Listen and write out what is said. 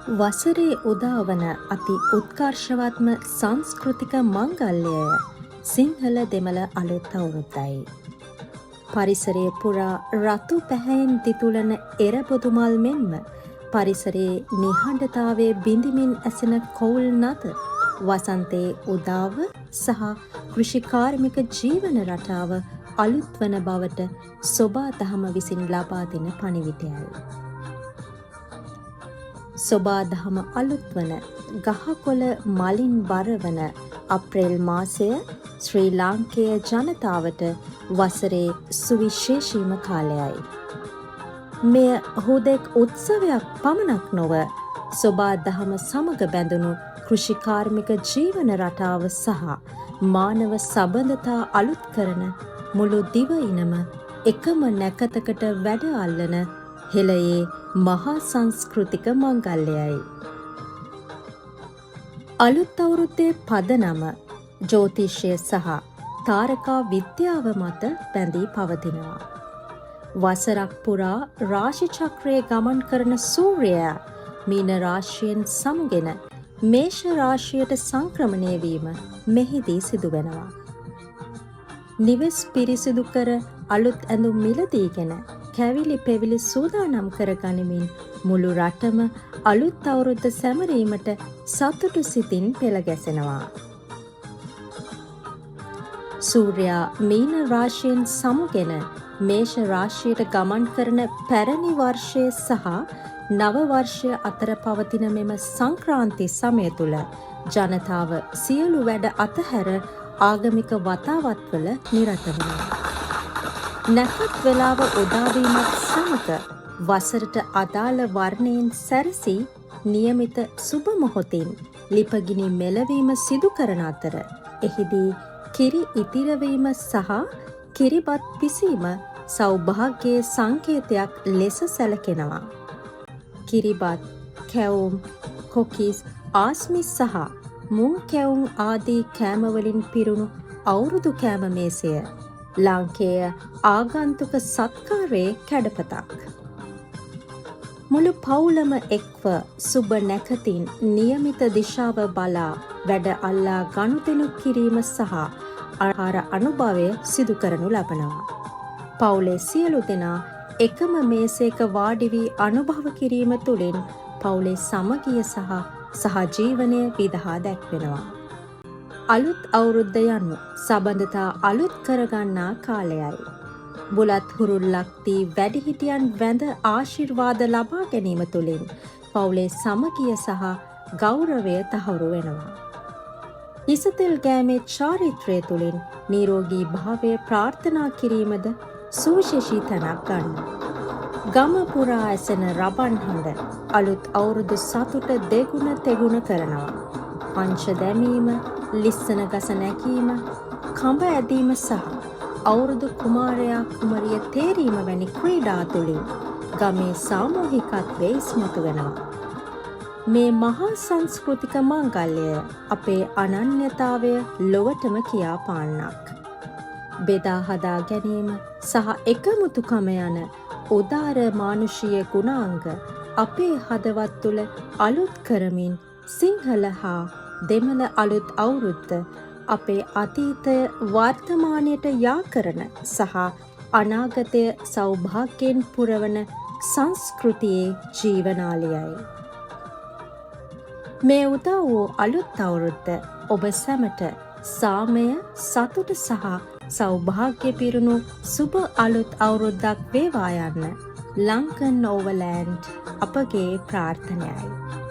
වසරේ උදාවන අති උත්කර්ෂවත්ම සංස්කෘතික මංගල්‍යය සිංහල දෙමළ අලුත් අවුරුද්දයි. පරිසරය පුරා රතු පැහැයෙන් දිතුලන එරබොදු මල් මෙන්ම පරිසරයේ නිහඬතාවය බිඳිමින් ඇසෙන කොවුල් නද වසන්තයේ උදාව සහ කෘෂිකාර්මික ජීවන රටාව අලුත් වන බවට සොබා දහම විසින් ලබා දෙන පණිවිඩයයි. සොබා දහම අලුත් වන, ගහකොළ මලින් බරවන අප්‍රේල් මාසය ශ්‍රී ලාංකේය ජනතාවට වසරේ සුවිශේෂීම කාලයයි. මෙය හුදෙක් උත්සවයක් පමණක් නොව, සොබා දහම සමග බැඳුණු කෘෂිකාර්මික ජීවන රටාව සහ මානව සබඳතා අලුත් කරන, මුළු දිවයිනම එකම නැකතකට වැඩ අල්ලන හෙළයේ මහා සංස්කෘතික මංගල්‍යයයි. අලුත් අවුරුද්දේ පදනම ජ්‍යොතිෂය සහ තාරකා විද්‍යාව මත බැඳී පවතිනවා. වසරක් පුරා රාශි චක්‍රයේ ගමන් කරන සූර්යයා මීන රාශියෙන් සමුගෙන මේෂ රාශියට සංක්‍රමණය වීම මෙහිදී සිදුවෙනවා. නිවෙස් පිරිසිදු කර, අලුත් ඇඳුම් මිලදීගෙන, කැවිලි පෙවිලි සූදානම් කර ගනිමින් මුළු රටම අලුත් අවුරුද්ද සැමරීමට සතුටු සිතින් පෙළ ගැසෙනවා. සූර්යා මීන රාශියෙන් සමුගෙන මේෂ රාශියට ගමන් කරන පැරණි වර්ෂය සහ නව වර්ෂය අතර පවතින මෙම සංක්‍රාන්ති සමය තුළ ජනතාව සියලු වැඩ අතහැර ආගමික වතාවත්වල නිරත වෙනවා. නැකත් වේලාව උදාවීමත් සමග වසරට අදාළ වර්ණයෙන් සැරසී නියමිත සුබ මොහොතින් ලිපගිනි මෙලවීම සිදු කරන අතර, එහිදී කිරි ඉතිරවීම සහ කිරිබත් පිසීම සෞභාග්‍යයේ සංකේතයක් ලෙස සැලකෙනවා. කිරිබත්, කැවුම්, කොකිස්, ආස්මි සහ මුං කැවුම් ආදී කෑමවලින් පිරුණු අවුරුදු කෑම මේසය ලාංකේය ආගන්තුක සත්කාරයේ කැඩපතක්. මුළු පවුලම එක්ව සුබ නැකතින් නියමිත දිශාව බලා වැඩ අල්ලා ගනුදෙනු කිරීම සහ ආහාර අනුභවය සිදු කරනු ලබනවා. පවුලේ සියලු දෙනා එකම මේසයක වාඩි වී අනුභව කිරීම තුළින් පවුලේ සමගිය සහ සහජීවනය විදහා දැක්වෙනවා. අලුත් අවුරුද්ද යනු සබඳතා අලුත් කරගන්නා කාලයයි. බුලත් හුරුල්ලක් දී වැඩිහිටියන් වැඳ ආශිර්වාද ලබා ගැනීම තුළින් පවුලේ සමගිය සහ ගෞරවය තහවුරු වෙනවා. හිසතෙල් ගෑමේ චාරිත්‍රය තුළින් නිරෝගී භාවය ප්‍රාර්ථනා කිරීමද සුවිශේෂී තැනක් ගන්නවා. ගම පුරා ඇසෙන රබන් හඬ අලුත් අවුරුදු සතුට දෙගුණ තෙගුණ කරනවා. පංච දැමීම, ලිස්සන ගස නැගීම, කඹ ඇදීම සහ අවුරුදු කුමාරයා කුමරිය තේරීම වැනි ක්‍රීඩා තුළින් ගමේ සාමූහිකත්වය ඉස්මතු වෙනවා. මේ මහා සංස්කෘතික මංගල්‍යය අපේ අනන්‍යතාවය ලොවටම කියා පාන්නක්. බෙදා හදා ගැනීම සහ එකමුතුකම යන උදාර මානුෂීය ගුණාංග අපේ හදවත් තුළ අලුත් කරමින් සිංහල හා දෙමළ අලුත් අවුරුද්ද අපේ අතීතය වර්තමානයට යා කරන සහ අනාගතය සෞභාග්‍යයෙන් පුරවන සංස්කෘතියේ ජීවනාලියයි. මේ උදා වූ අලුත් අවුරුද්ද ඔබ සැමට සාමය, සතුට සහ සෞභාග්‍ය පිරුණු සුබ අලුත් අවුරුද්දක් වේවා යන්න ලංකන් ඕවර්ලෑන්ඩ් අපගේ ප්‍රාර්ථනයයි.